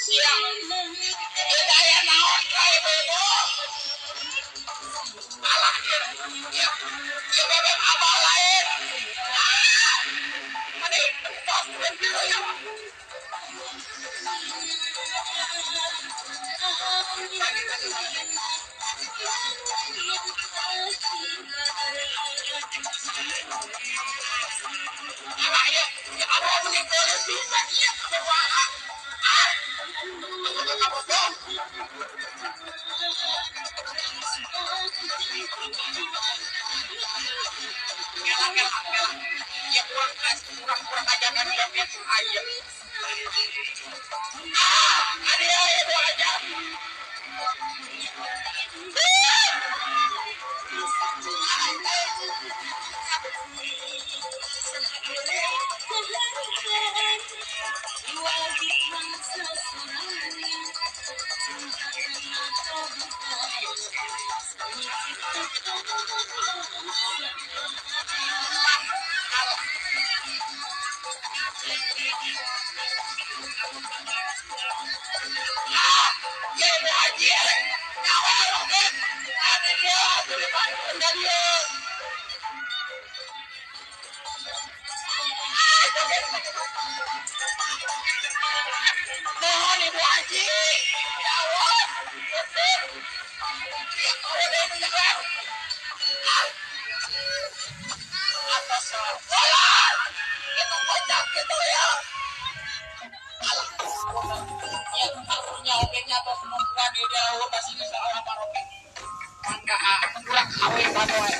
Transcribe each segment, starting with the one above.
Siap. Ieu aya naon ka ibu-ibu? Alah ieu. Ieu. Ieu bebek abah lain. Ah! Mani entos bener ya. Alah ieu. Ieu abah meni geulis pisan ieu kabawa. Ah! Kela kela kela. Ya kurang kurang ajaran joget ayo. Ah, ada ibu aja. Ah, ya ibu haji. Nyawa oke. Ada dia, ada dia. Mohon ibu haji. Ya Allah. Atas itu kocak gitu ya. Ya, karunya oge-nya tos nungguan ieu jauh ka sini seorang paroke. Mangga kurang awe badoe.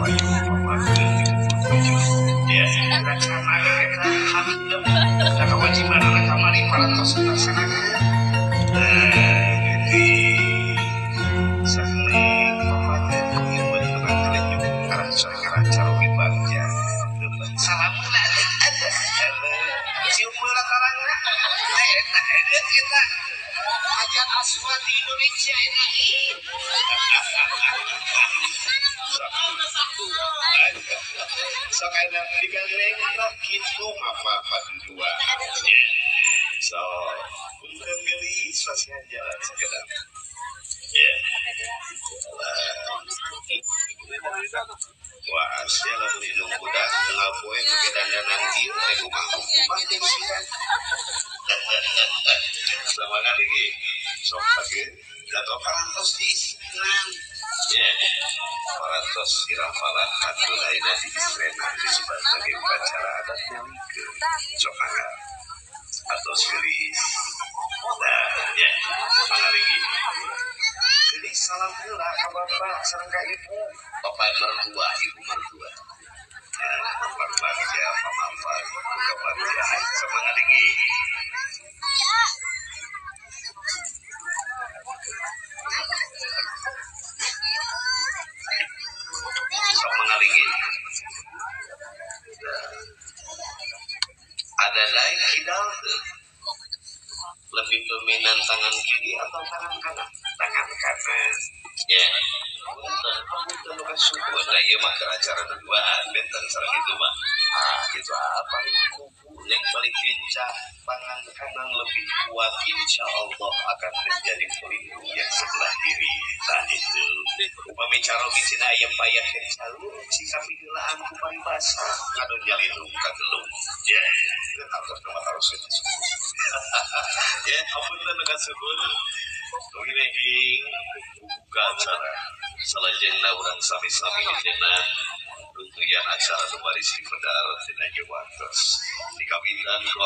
payu pamakeun ya rencana eta hamdem da kewajiban anak kamari parantos dilaksanakeun. Jadi sakni pamakeun ku ieu tukang kelenyuk arah arah caroge bagja salam heula ada cium heula tarangna eta eta Hajar Aswad di Indonesia eta. Sok ayeuna digandeng tah kitu apa-apa dua. So, punten geulis pasihan jalan sakedap. Ya. Wah, sia lamun indung budak unggal poe make dandanan ieu teh kumaha kumaha teh sia. Semangat lagi. Sok pake jatuh parantos diisinan. Ya. Parantos dirafalan atuh lainna diisrenan disebut sebagai upacara adat nyalikeun. Sok mangga. Atos geulis. Nah, ya, mangga lagi. Geulis salam heula ka bapak sareng ka ibu. Bapak mertua, ibu mertua. Nah, bapak bagja, pamampak, buka bagja. Semangat lagi. Sok mengalingi. Ada lain kidal lebih dominan tangan kiri atau tangan kanan? Tangan kanan. Ya. Punten, punten nu kasuku. Nah, ieu mah keur acara duaan benten sareng itu mah. Ah, gitu apa kubu yang paling lincah tangan kanan lebih kuat, insya Allah akan menjadi pelindung yang sebelah kiri. Nah itu upami caroge cenah ayam payah teh calur sikap heulaan ku paribasa ngadon nyalindung ka gelung. Ya, atos nama taros ya, apunten nu kasuhun. Wilehing buka acara salajengna urang sami-sami nyenan runtuyan acara nu baris dipedar tina waktos dikawitan ku